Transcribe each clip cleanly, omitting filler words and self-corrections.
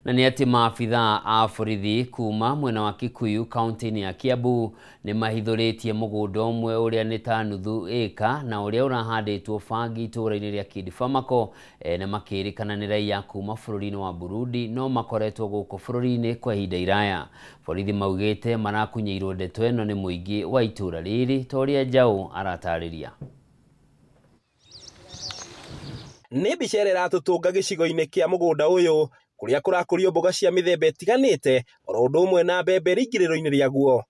Na nĩ atĩ maabithaa a borithi kuma mwena wa Kikuyu kaunti-inĩ ya Kiambu nĩ mahithũrĩtie mũgũnda ũmwe ũrĩa nĩ ta nuthu ĩka na ũrĩa ũrahandĩtwo bangi itũũra-inĩ rĩa Kid-Farmaco, na makĩrĩkana nĩ raia kuma bũrũri-inĩ wa Burundi no makoretwo gũkũ bũrũri-inĩ kwa ihinda iraya. Borithi maugĩte marakunyĩirwo ndeto ĩno nĩ mũingĩ wa itũũra rĩrĩ ta ũrĩa Njaũ aratarĩria. Nĩ mbica ĩrĩa ĩratũtũnga gĩcigo-inĩ kĩa mũgũnda ũyũ kũrĩa kũrakũrio mboga cia mĩthemba ĩtiganĩte oro ũndũ ũmwe na mbembe rĩingĩrĩro-inĩ rĩaguo.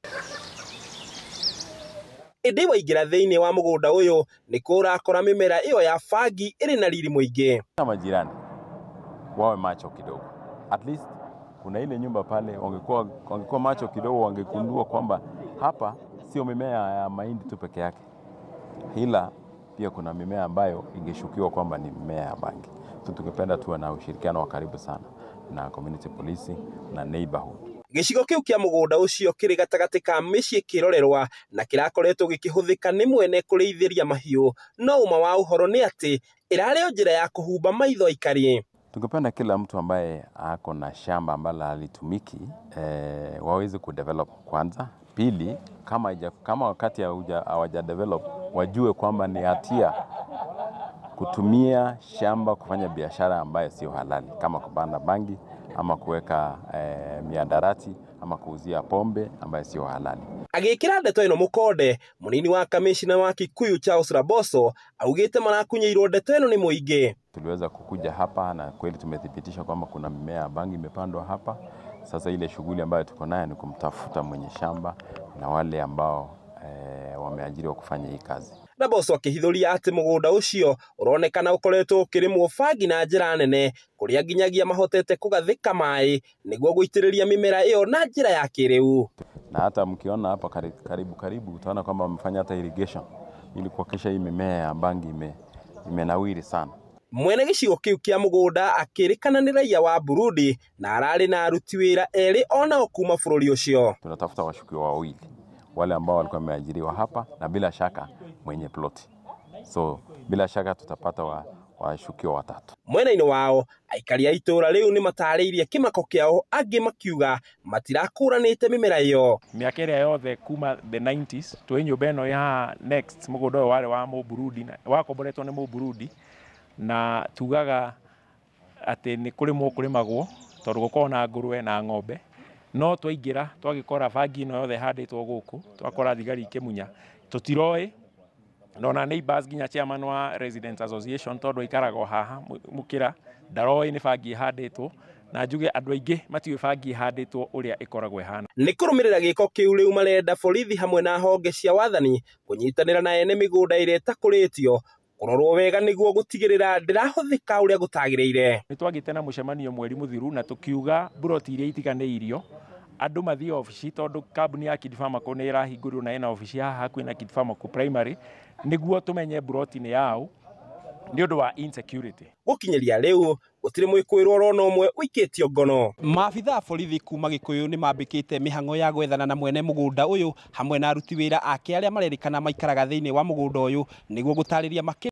Ĩndĩ waingĩra thĩinĩ wa mũgũnda ũyũ nĩ kũrakora mĩmera ĩyo ya bangi ĩrĩ na riri mũingĩ. Majirani wawe macho kidogo, at least kuna ile nyumba pale, wangekuwa macho kidogo wangegundua kwamba hapa sio mimea ya mahindi tu peke yake, ila pia kuna mimea ambayo ingeshukiwa kwamba ni mimea ya bangi. So tungependa tuwe na ushirikiano wa karibu sana na community policing na neighborhood. Gĩcigo kĩu kĩa mũgũnda ũcio kĩrĩ gatagatĩ ka mĩciĩ kĩrorerwa na kĩrakoretwo gĩkĩhũthĩka nĩ mwene kũrĩithĩria mahiũ, no ũma wa ũhoro nĩ atĩ ĩrarĩ o njĩra ya kũhumba maitho aikari. Tungependa kila mtu ambaye ako na shamba ambalo halitumiki waweze kudevelop kwanza. Pili, kama wakati hawaja develop wajue kwamba ni hatia kutumia shamba kufanya biashara ambayo sio halali, kama kupanda bangi ama kuweka miadarati ama kuuzia pombe ambayo sio halali. Agĩkĩra ndeto ĩno mũkonde, mũnini wa kamishna wa Kikuyu Charles Raboso augĩte marakunyĩirwo ndeto ĩno nĩ mũingĩ. Tuliweza kukuja hapa na kweli tumethibitisha kwamba kuna mimea ya bangi imepandwa hapa. Sasa ile shughuli ambayo tuko nayo ni kumtafuta mwenye shamba na wale ambao wameajiriwa kufanya hii kazi. Raboso akĩhithũria atĩ mũgũnda ũcio ũronekana ũkoretwo ũkĩrĩmwo bangi na njĩra nene kũrĩa nginyagia mahotete kũgathĩka maĩ nĩguo gũitĩrĩria mĩmera ĩyo na njĩra ya kĩrĩu. Na hata mkiona hapa karibu karibu utaona kwamba wamefanya hata irrigation ili kuhakikisha hii mimea ya bangi imenawiri sana. Mwene gĩcigo kĩu kĩa mũgũnda akĩrĩkana nĩ raia wa Burundi na ararĩ na aruti wĩra erĩ onao kuma bũrũri ũcio. Tunatafuta washukiwa wawili, wale ambao walikuwa wameajiriwa hapa na bila shaka mwenye ploti. So bila shaka tutapata washukiwa watatu. Mwena-inĩ wao aikari a itũũra rĩu nĩ matarĩirie kĩmako kĩao, angĩ makiuga matirakũranĩte mĩmera ĩyo. Mĩaka ĩrĩa yothe kuma the 90s twĩ nyũmba ĩno ya next mũgũnda ũyũ warĩ wa Mũburundi, wakomboretwo nĩ Mũburundi, na tugaga atĩ nĩ kũrĩmwo kũrĩmagwo tondũ gũkoragwo na ngũrwe na ng'ombe, no twaingĩra twagĩkora bangi ĩno yothe ĩhandĩtwo gũkũ, twakora thigari ikĩmunya, tũtiroĩ. No na neighbors nginya chairman wa Residents Association tondũ aikaraga o haha mũkĩra ndaroĩ nĩ bangi ĩhandĩtwo, na njuge andũ aingĩ matiũĩ bangi ĩhandĩtwo ũrĩa ĩkoragwo ĩhana. Nĩ kũrũmĩrĩra gĩko kĩu rĩu marenda borithi hamwe na honge cia wathani kũnyitanĩra na ene mĩgũnda ĩrĩa ĩtakũrĩtio kũrorwo wega nĩguo gũtigĩrĩra ndĩrahũthĩka ũrĩa gũtagĩrĩire. Nĩ twagĩte na mũcemanio mweri mũthiru na tũkiuga mburoti iria itiganĩirio andũ mathiĩ obici tondũ kambuni ya Kid-Farmaco nĩ ĩrahingũrirwo na ĩna obici haha hakuhĩ na Kid-Farmaco Primary nĩguo tũmenye mburoti nĩ yaũ nĩ ũndũ wa insecurity. Gũkinyĩria rĩu gũtirĩ mwĩkũĩrwo orona ũmwe ũikĩtio ngono. Maabithaa a borithi kuma Gĩkũyũ nĩ mambĩkĩte mĩhang'o ya gwethana na mwene mũgũnda ũyũ hamwe na aruti wĩra ake arĩa marerĩkana maikaraga thĩinĩ wa mũgũnda ũyũ nĩguo gũtarĩria makĩria.